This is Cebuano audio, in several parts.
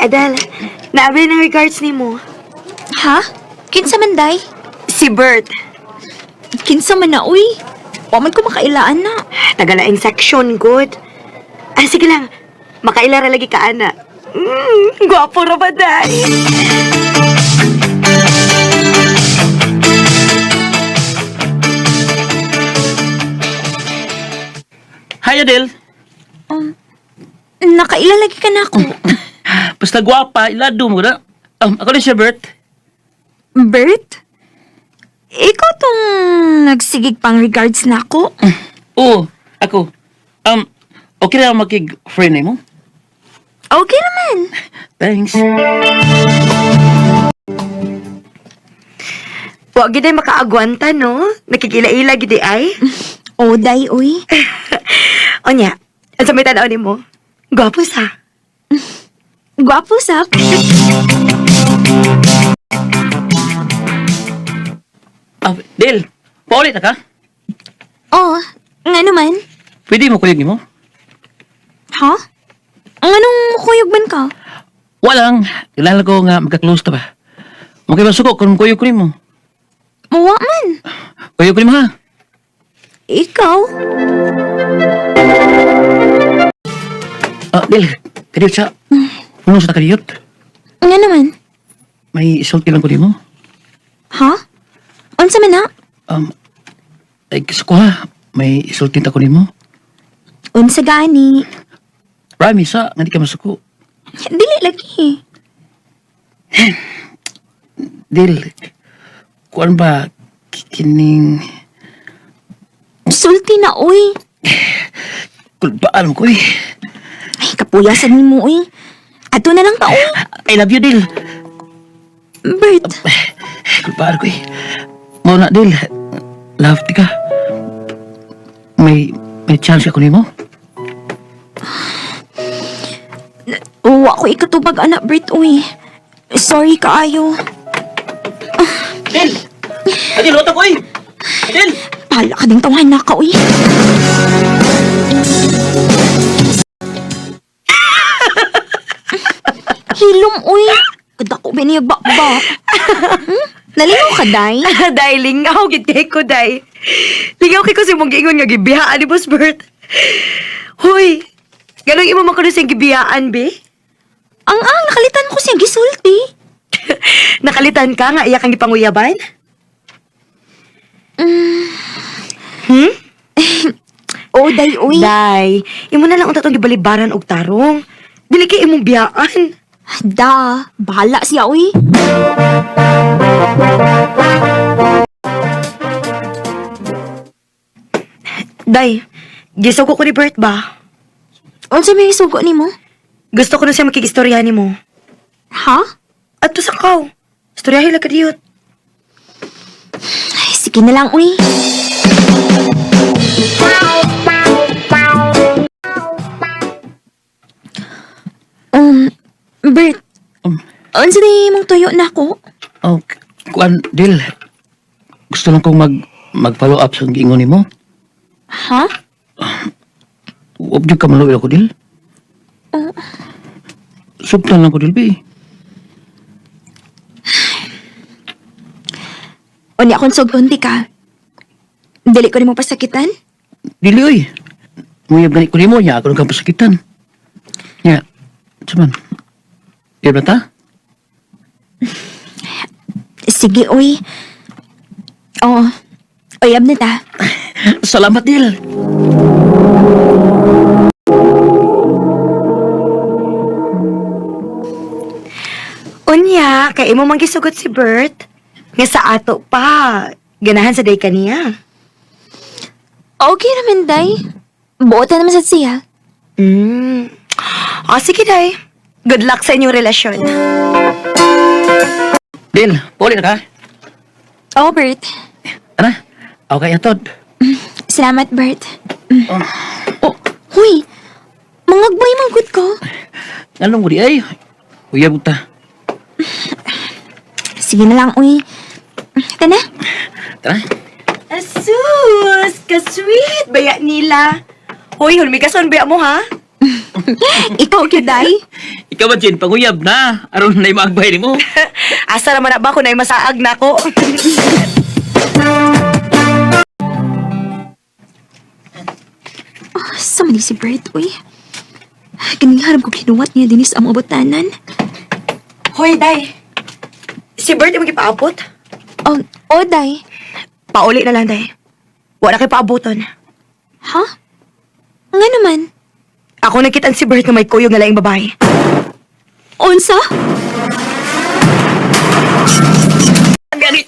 Adel, naabi ng regards nimo. Ha? Kinsa man, day? Si Bert. Kinsa man na, uy. Wa man ko makailaan na. Tagalaing section, good. Ah, sige lang. Makaila ra lagi ka, ana. Gwapo ra ba, day? Hi, Adele. Nakaila lagi ka na ako. Basta gwapa, ilado mo na. Ako na siya, Bert. Bert? Ikaw tong nagsigig pang regards na ako. Oo, ako. Okay na makig-friend mo? Okay naman. Thanks. Wa gid ay makaagwanta, no? Nakikila-ila gid ay. Oh, day, uy. Onya, ang sa may tanaw nimo? Gwapo sa. Gwapo, sap. Del, paulit na ka? Oh, nga naman. Pwede mo kuyog mo? Ha? Ang anong mukuyog man ka? Walang. Kilala ko nga magka-close ta ba? Mukha ba suko kung kuyog ko nimo? Muwa man. Kuyog ko nimo ha? Ikaw? Del, kadiyot siya. Unong sa kadiyot? Nga naman. May isulti lang ko nimo. Ha? Unsa man na? Ay, gusto ko ha. May isulti ta ko nimo. Unsa gani? Promise ha, nga di ka masuko. Dili lagi. Del, kuan ba kining Sulti na, uy. kulbaan ko eh. Ay, kapuyasan ni mo, uy. Ato na lang ta, uy. I love you, Del. Bert, Kulbaan ko eh. Mo na, Del. Love ti ka. May chance ka kunin mo? uwa ko ikatubag, anak, Bert, uy. Sorry kaayo. Del! Adil, otak ko eh! Del! Pala ka ding tawahan na ka, uy. Hilom, uy. Kadako ba niya ba? Nalingaw ka, day? Day, lingaw gid kay ko, day. Lingaw kay ko si mong giingon nga gibiyaan ni Boss Bert. Hoy, ganong imo man kuno siyang gibiyaan, be? Ang, nakalitan ko siyang gisulti. Nakalitan ka nga iya kang gipanguyaban? Hmm? Oh, day, uy. Day, imo na lang unta tong gibalibaran og tarong. Dili kay imong biyaan. Da, bahala siya, uy. Day, gisugo ko ni Bert ba? Unsa may sugo nimo? Gusto ko na siya makigistorya nimo. Ha? Adto sa kaw. Istoryahin lang kadiyot. Ay, sige na lang, uy. Bert, unsa na imong tuyo na ako? Oh, kuan, Del. Gusto lang kong mag-follow up sa giingon nimo. Ha? Huwag ka maluwi ako, Del. Oh. Sugtan lang ko, Del, be. Unya akong sugton ka. Dili ko nimo pasakitan? Dili, oy. Muyab gani ko nimo, niya ako nang pasakitan. Nya, saman. Di ba ta? Sige, uy. Oo. Uyab na ta. Salamat, Del. Unya, kay imo man gisugot si Bert. Nga sa ato pa. Ganahan sa day kaniya. Okay naman, day. Buotan naman sa siya. O, sige, day. Good luck sa inyong relasyon. Del, puli na ka? Oh, Bert. Ana, okay, atod. Salamat, Bert. Oh, huy. Mangagbay manggod ko. Anong ko di ay? Uyab ta. Sige na lang, uy. Tana. Tara. Asus! Ka-sweet! Baya nila. Hoy, hulmigason baya mo, ha? Ikaw, Kiday. Ikaw ba, Jen, panguyab na. Aron na maagbay nimo. Asa naman na ba kung na'y masaag na ko? Ah, sa man ni si Bert, uy. Ganing harap ko kinuwat niya dinis ang mga butanan. Hoy, day. Si Bert imong gipaabot? Oh, oh, day. Pauli na lang, day. Wala kay paaboton. Ha? Nga naman. Ako nakitaan si Bert na may kuyog nga laing babae. Unsa? Gani.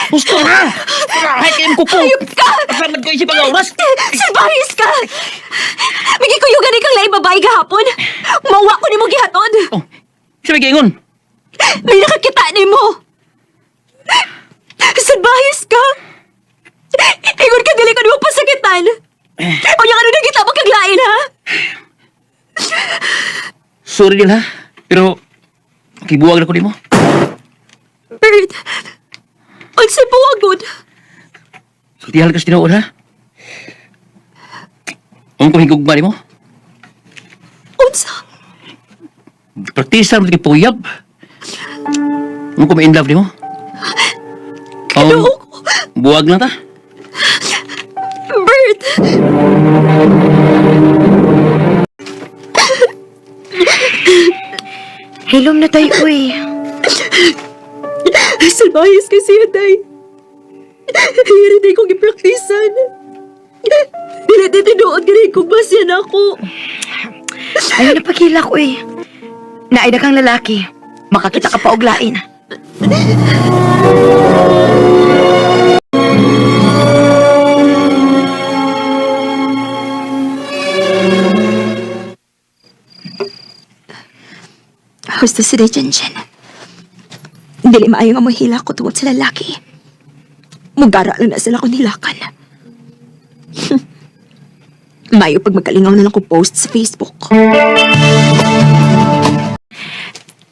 Gusto na. Ay, kayong kuko. Hayop ka! Pasamad ko isip ang oras. Salbahis ka! Migikuyo gani kang laing babae gahapon. Mawa ko nimo gihatod. Oh, sa may giingon. May nakakita nimo. Salbahis ka! Ingon ka dili ko nimo pasakitan. O yung ano nagita mo kaglain ha? Sorry din ha. Pero, kibuwag na ko nimo. Bert, unsa buwagod? Sultihal ka sa tinuod ha. Ang ko higugma nimo. Unsa? Praktisa mo kay puyab. Ang ko ma-in love nimo. Ginoo ko. Buwag na ta. Bert! Hilom na tayo, uy. Salbahis kasi yan, day. Hiri day kong ipraktisan. Dili di tinuod gani kung basyan ako. Ayaw na pagkilak, uy. Naay na kang lalaki. Makakita ka pa og lain. Gusto si Day Jen. Dili maayo nga mohila ko tungod sa lalaki. Mugara lang na sila kung hilakan. Mayo pag magkalingaw na lang ko post sa Facebook.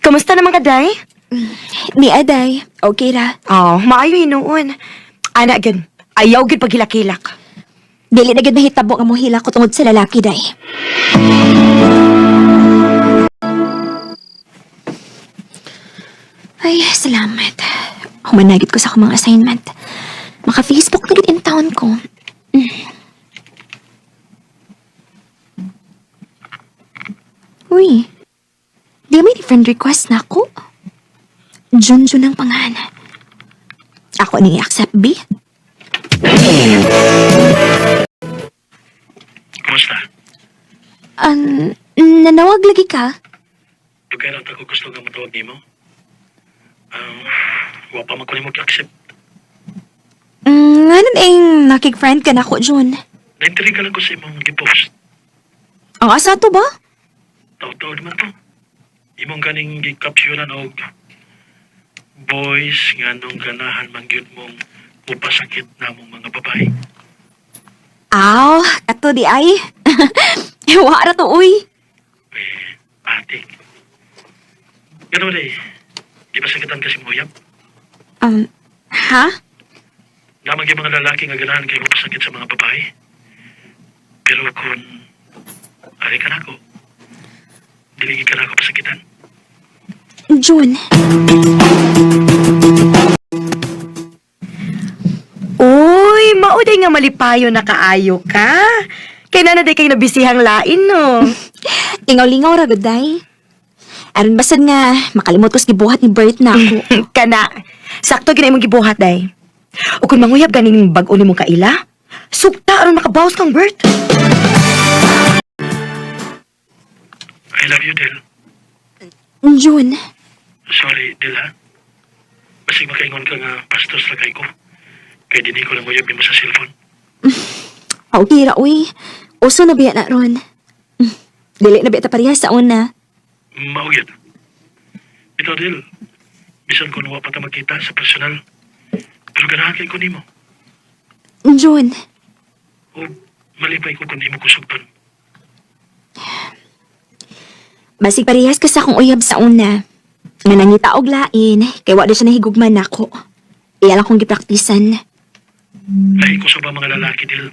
Kamusta naman ka, day? Ni Aday, okay ra. Oh, maayo hinuon. Ana, gud. Ayaw gud paghilak-hilak. Dili na gid mahitabo nga mohila ko tungod sa lalaki, day. Ay, salamat. Humanagit ko sa akong mga assignment. Maka-Facebook na gid in town ko. Uy, di may friend request na ako. Junjun ang pangalan. Ako ni i-accept, B. Kumusta? Nanawag lagi ka? Dugay ra ta ko gusto nga matawag nimo. Wa pa man ko nimo gi-accept. Nga nun ing nakig-friend ka na ko, Jun. Naintriga lang ko sa imong gi-post. Ang asa to ba? Taw-taw naman to. Imong ganing gi-captionan og boys nga nung ganahan man gyud mong mupasakit namong mga babae. Aw, kato di ay. Wara to, uy. Eh, atik. Gano day, di ba sakitan kasi mo uyab? Ha? Lamang yung mga lalaki nga ganahan kay mupasakit sa mga babae. Pero kung ari ka nako, dili ka nako pasakitan. Jun. Uy, mauday nga malipayo na kaayo ka. Kay na day kay nabisihang lain, no? Lingaw-lingaw ra gud, day. Aron basad nga, makalimot ko sa gibuhat ni Bert na ako. Kana, sakto gina imong gibuhat, day. O kung manguyab ganing bag-o nimo kaila, sukta aron makabawas kang Bert. I love you, Del. Jun, Sorry, Del, ha? Basig makaingon ka nga pastos lagay ko. Kay dinhi ko lang uyab nimo sa cellphone. okay ra, uy. Uso na biya na ron. Dili na biya ta parehas sa una. Mauyad. Bitaw, Del. Bisan kung wa pa ta magkita sa personal. Pero ganahan kay ko nimo. Jun, O malipay ko kung imo ko sugton. basig parehas ka sa akong uyab sa una. Nga nangita og lain, kay wa na siya nahigugman nako. Iya lang kong gipraktisan. Lahi ko sa ba mga lalaki, Del.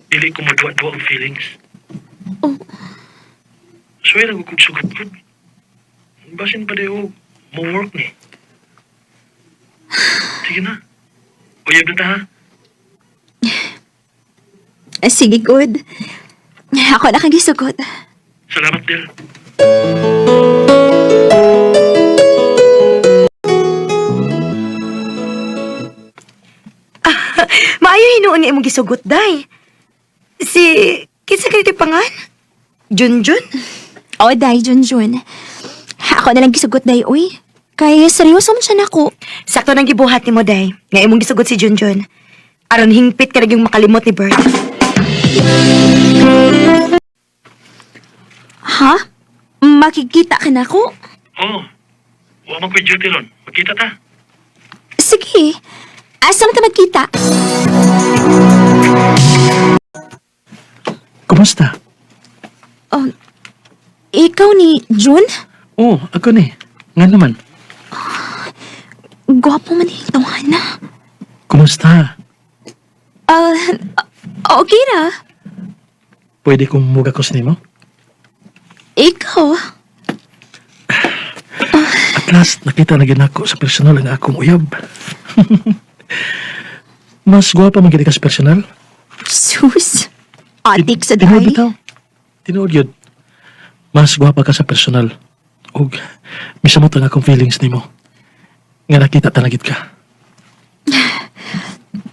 Dili ko maduwa-duwa ang feelings. Oh. Suway ra kog sugot gud. Basin pa dayo mo work ni. Sige na. Uyab na ta ha. Sige, good. Ako na kang gisugot. Salamat, Del. Maayo hinuon nga imong gisugot, day. Si kinsa kay pangan? Junjun? O, day, Junjun. Ako na lang gisugot, day, uy. Kay seryoso man siya nako. Sakto nang gibuhat nimo, day. Nga imong gisugot si Junjun. Aron hingpit ka yung makalimot ni Bert. Ha? Makikita ka na ko? Oh. Wa man ko'y duty ron. Magkita ta. Sige. Asa man ta magkita? Kumusta? Oh, ikaw ni Jun? Oh, ako ni. Nga naman. Gwapo man yung tawana. Kumusta? Ah, okay ra. Pwede kong mugakos nimo? Ikaw? At last, nakita na gyud nako sa personal ang akong uyab. Mas gwapa man gyud ka sa personal. Sus. Atik sa Tinuod day. bitaw. Tinuod yun. Mas gwapa ka sa personal. Ug misamot ang akong feelings nimo. Nga nakita tanagit ka.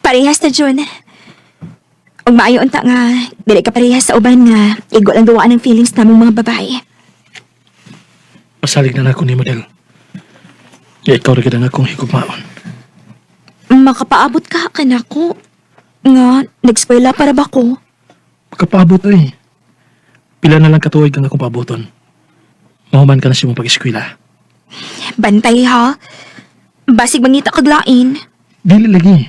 Parehas na, Jun. Ug maayo unta nga, dili ka parehas sa uban nga, igo lang duwaan ang feelings namong mga babae. Masalig na nako nimo, Del. Nga ikaw ra gyud ang akong higugmaon. Makapaabot ka kanako. Nga, nag-spoila para ba ko? Pagkapaabot eh. Pila na lang katuig ang akong paaboton. Mahuman ka na sa imong pag-eskwela. Bantay ha. Basig mangita kag lain. Dili lagi.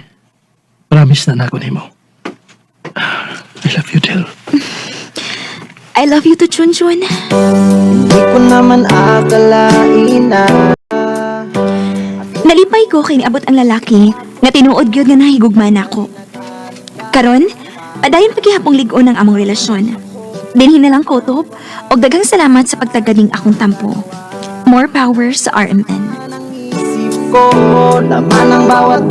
Promise na nako nimo. I love you, Del. I love you to Chun Chun. Di ko naman akalain na Nalipay ko kay niabot ang lalaki nga tinuod gyud nga nahigugma nako. Karon, padayon paghihapong lig-on ang among relasyon. Dinhi na lang kutob og daghang salamat sa pagtagaling akong tampo. More power sa RMN. Isip ko laman ang bawat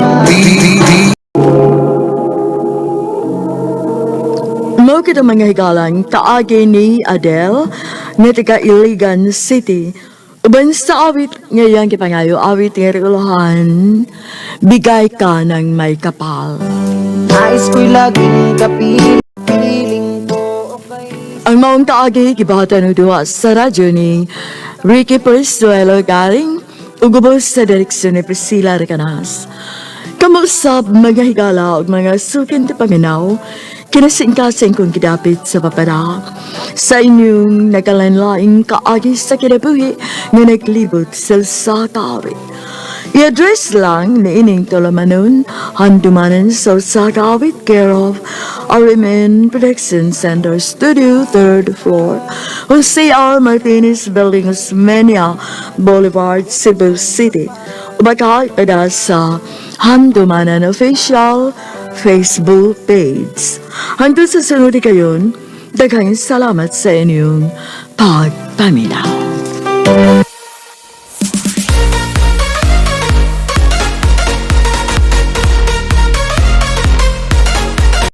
Mao kita mga higalang kaagi ni Adele nga taga Iligan City. Uban sa awit ngayang gipangayo awit nga regulohan, bigay ka ng may kapal. Nais ko'y laging kapiling ko. Ang maong kaagi gibahatan og duha sa radyo ni Ricky Persuelo galing ug ubos sa direksyon ni Priscilla Recanas. Kamusap mga higala ug mga sukin ti paminaw, kinasingkasing kong gidapit sa papara. Sa inyong nagalanlaing kaagi sa kinabuhi nga naglibot sa sa kaawit. I-address lang ni ining tulumanon, handumanan sa Sagawit, care of RMN Production Center Studio, 3rd floor, Jose R. Martinez Building, Osmeña Boulevard, Cebu City. Baka ipada sa Handumanan Official Facebook page. Hanggang sa sunod kayon, daghang salamat sa inyong pagpaminaw.